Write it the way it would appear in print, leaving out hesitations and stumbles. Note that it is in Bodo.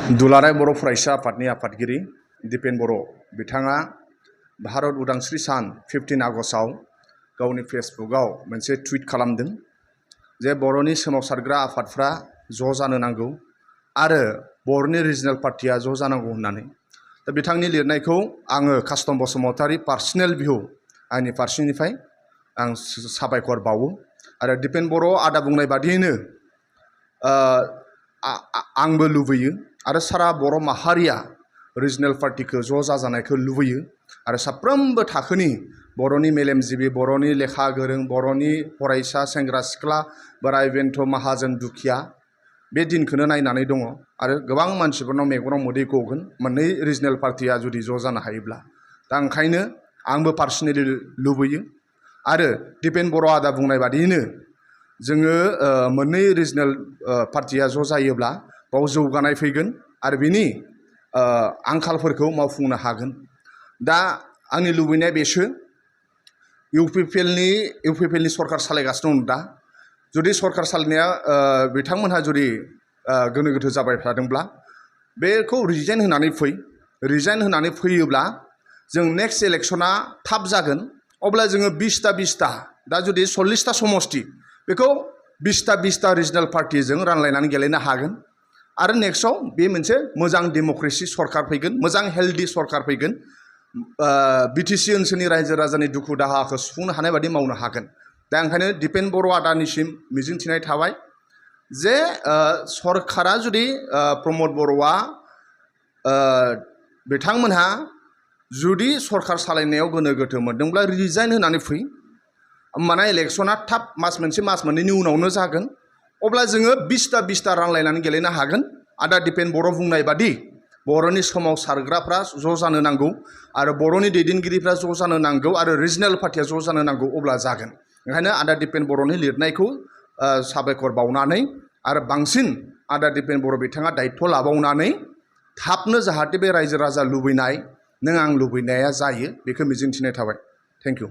दुलाराय बर' फरायसा आफादनि आफादगिरि दिपेन बर' बिथाङा भारत उदांस्रि सान 15 आगस्टआव गावनि फेसबुकआव मोनसे टुइट खालामदों जे बर'नि सोमावसारग्रा आफादफ्रा ज' जानो नांगौ आरो बर'नि रिजनेल पार्टिया ज' जानांगौ होननानै। दा बिथांनि लिरनायखौ आङो कास्टम बसुमतारी पार्सनेल भिउ आंनि फारसेनिफ्राय आं साबायखर बावो आरो दिपेन बर' आदा बुंनाय बादियैनो आंबो लुबैयो आरो सारा बर' माहारिया रिजनेल पार्टिखौ ज' जाजानायखौ लुबैयो आरो साफ्रोमबो थाखोनि बर'नि मेलेमजिबि बर'नि लेखा गोरों बर'नि फरायसा सेंग्रा सिख्ला बोराय बेन्थ' माहाजोन दुखिया बे दिनखौनो नायनानै दङ आरो गोबां मानसिफोरनाव मेगनाव मोदै गगोन मोननै रिजनेल पार्टिया जुदि ज' जानो हायोब्ला। दा ओंखायनो आंबो पार्सनेलि लुबैयो आरो दिपेन बर' आदा बुंनाय बादियैनो जोङो मोननै रिजनेल पार्टिया ज' जायोब्ला बाव जौगानाय फैगोन आरो बिनि आंखालफोरखौ मावफुंनो हागोन। दा आंनि लुबैनाया बेसो इउपिपिएलनि सरकार सालायगासिनो दं। दा जुदि सरकार सालायनाया बिथांमोनहा जुदि गोनो गोथो जाबाय थादोंब्ला बेखौ रिजाइन होनानै फैयोब्ला जों नेक्स्ट इलेक्शना थाब जागोन। अब्ला जोङो 20टा दा जुदि 40टा समष्टि बेखौ 20टा रिजनेल पार्टिजों रानलायनानै गेलेनो हागोन आरो नेक्स्टआव बे मोनसे मोजां डेम'क्रेसि सरकार फैगोन, मोजां हेल्दी सरकार फैगोन, बिटिसि ओनसोलनि रायजो राजानि दुखु दाहाखौ सुफुंनो हानाय बादि मावनो हागोन। दा ओंखायनो दिपेन बर' आदानिसिम मिजिंथिनाय थाबाय जे सरकारा जुदि प्रमद बर'आ बिथांमोनहा जुदि सरकार सालायनायाव गोनो गोथो मोनदोंब्ला रिजाइन होनानै फै, होमबाना इलेक्शना थाब मास मोनसे मास मोननैनि उनावनो जागोन। अब्ला जोङो 20टा रानलायनानै गेलेनो हागोन। आदा दिपेन बर' बुंनाय बादि बर'नि सोमावसारग्राफ्रा ज' जानो नांगौ आरो बर'नि दैदेनगिरिफ्रा ज' जानो नांगौ आरो रिजनेल पार्टिया ज' जानो नांगौ, अब्ला जागोन। ओंखायनो आदा दिपेन बर'नि लिरनायखौ साबायखर बावनानै आरो बांसिन आदा दिपेन बर' बिथाङा दायित्व लाबावनानै थाबनो जाहाथे बे रायजो राजा लुबैनाय नों आं लुबैनाया जायो बेखौ मिजिंथिनाय थाबाय। Thank you.